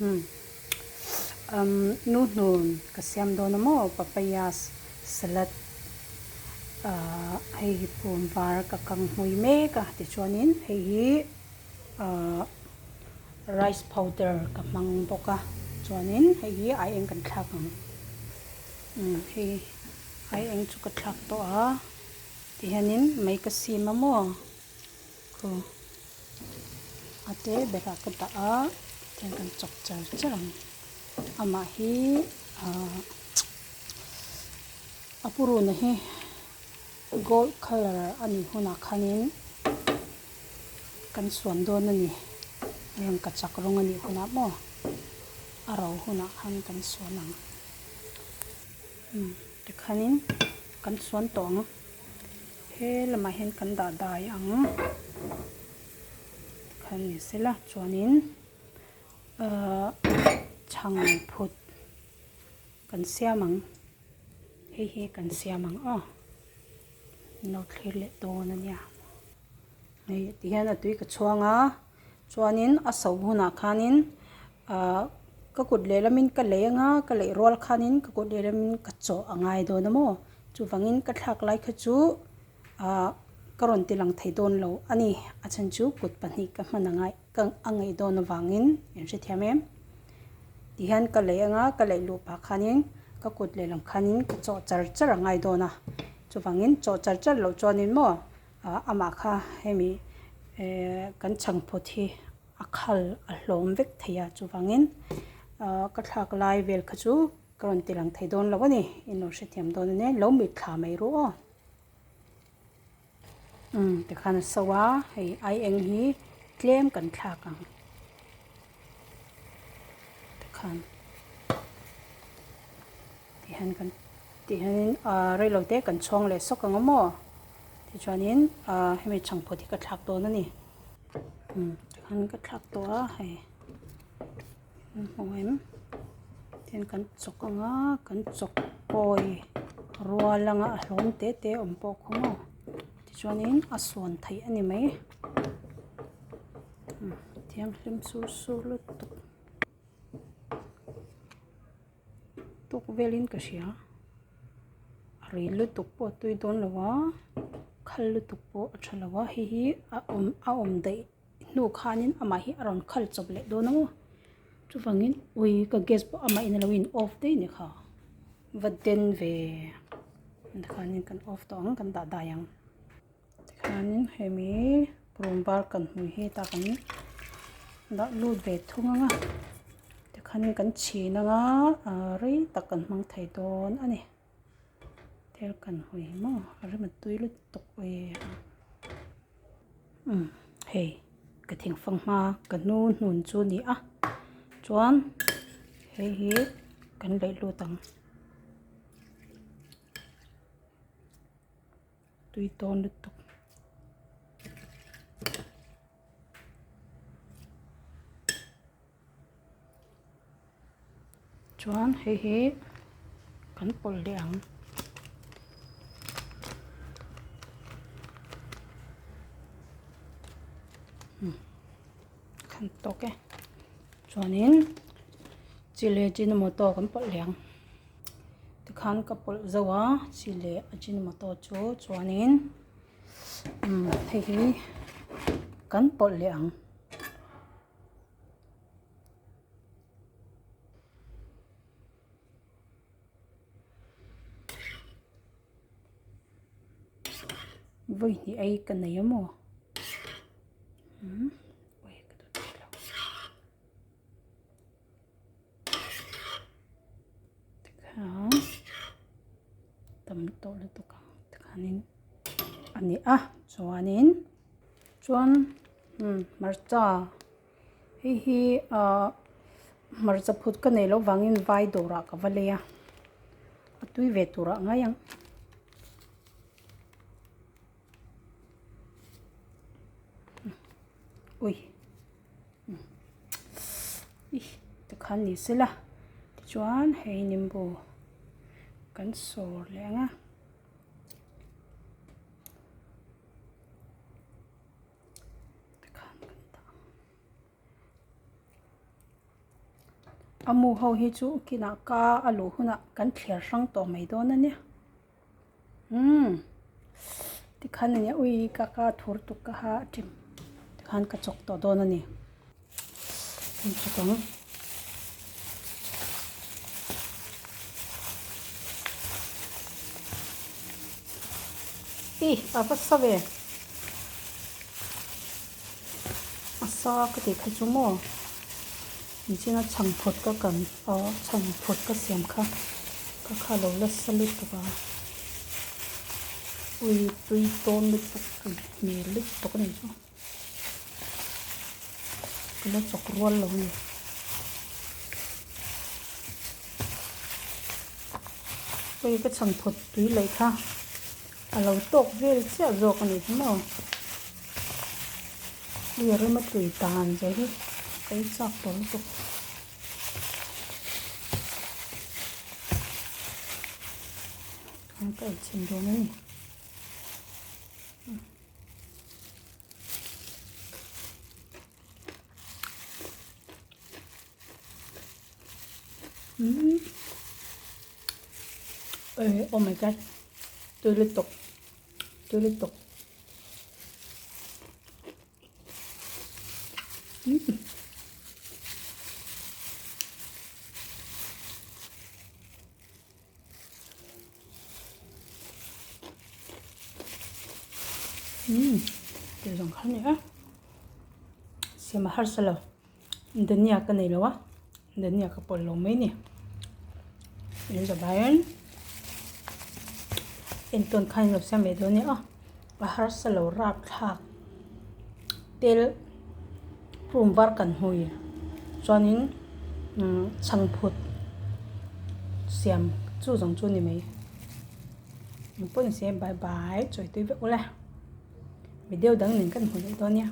Umm nu hnun ka siam dawn a maw papaya salad ahh hei hi pum var ka kang hmui mek a tichuanin hei hi ahh rice powder ka hmang bawk a chuanin hei hi aieng kan thlak ang umm hei aieng chu ka thlak tawh a tihianin mai ka sim a maw. Khu a te berah ka dah a tiang kan chawk char char ang amah hi ahh a purun hi gold colour a nih hunah khanin kan suan dawn a ni rangkachak rawng a nih hunah maw a ro hunah khan kan suan ang tikhanin kan suan tawh ang. He lamah hian kan dah dai ang khan ni sela chuanin ahh chhang phut kan siam ang hei hi kan siam ang aw an lo thlir leh dawn a nia hei tihian a tui ka chhuang a chuanin a so hunah khanin ahh ka kut lehlamin ka lei anga ka leih rual khanin ka kut lehlamin ka chawh a ngai dawn a maw. Chuvangin ka thlak lai kha chu ah ka rawn ti lang thei dawn lo a ni. A chhan chu kut pahnih ka hman a ngai ka a ngaih dawn avangin in hrethiam em? Tihian ka lei anga ka leih luh pah khanin ka kut lehlam khanin ka chawh char char a ngai dawn a. Chuvangin chawh char char loh chuanin maw ah amah kha hemi eh kan chhangphut hi a khal a hlawm vek thei a. Chuvangin ah ka thlak lai vel kha chu. Ka rawn ti lang thei dawn lo a ni, in lo hrethiam dawn a nia, lo mitthla mai ru aw. Umm tikhan a so a, hei ai eng hi tlem kan thlak ang. Tikhan tihian kan tihianin ah reilo te kan chhawng leh sawk ang a maw tichuanin ah hemi chhangphut hi ka thlak dawn a ni. Umm tikhan ka thlak tawh a hei. Hmu em tin kan chawk ang a kan chawk kawi rual anga a hlawm te te awm pawh khaw maw tichuanin a sawn theih a ni mai thianghlim sur sur lutuk tuk velin ka hria a rei lutuk pawh a tui dawn lo a khal lutuk pawh a tha lo a hei hi a awm a awm daih. Hnu khanin amah hi a rawn khal chawp leh dawn a maw chuvangin ui ka gas pawh amah in a lo in off daih a ni kha va den ve tikhanin kan off tawh ang kan dah dai ang tikhanin hemi purun var kan hmui hi tah kan dah lut ve thung ang a tikhanin kan chhin ang a ah rei tak kan hmang thei dawn a ni. Thil kan hawi hi maw a rem a tui lutuk ui umm hei ka thingfang hma ka hnu hnun chu a ni a chuan hei hi kan leih lut ang tui tawn lutuk. Chuan hei hi kan pawlh leh ang. Kan tawk e. Chuanin chi leh ajinomoto kan pawlh leh ang. Tikhan ka pawlh zo a chi leh ajinomoto chu chuanin hei hi kan pawlh leh ang. Vawi hnih ei ka nei a maw umm ui ka duh thei lo tikhan tam tawh lutuk ang tikhanin a ni a chuanin chuan umm hmarcha. Hei hi ahh hmarcha phut ka neih loh vangin vai dawrah ka va lei a a tui ve turah ngai ang. Ui ih tikhan ni sela tichuan hei nimbu kan sawr leh ang a. A mu ho hi chu kinah ka a luh hunah kan thliar hrang tawh mai dawn a nia. Umm tikhan a nia ui ka ka thur tuk ka ha a ṭim tikhan ka chawk tawh dawn a ni. Kan chawk ang. Ih a va sa ve. A sa ka tih kha chu maw nichina chhangphut ka kan a chhangphut ka siam kha ka kha lo la sa lutuk a ui tui tawn lutuk tui hmel lutuk a ni chu ka la chawk rual lo a ni. Hei ka chhangphut tui laih kha a lo tawk vel chiah zawk a ni chu maw. Hei a rem a tui tan zia hi ka ei chak tawh lutuk. Ka ei chhin dawn a ni. Umm oh my god tui lutuk tui lutuk umm umm tih zawng kha a ni a siam a harsa lo dhania ka nei lo a dhania ka pawlh lo mai a ni in zavaiin entawn khan in lo siam ve dawn nia a harsa lo rapthlak tel room var kan hmui chuanin umm chhangphut siam chu zawng chu a ni mai engpawh ni se bye bye chawi tui vek ula video dang nen kan hmu leh dawn nia.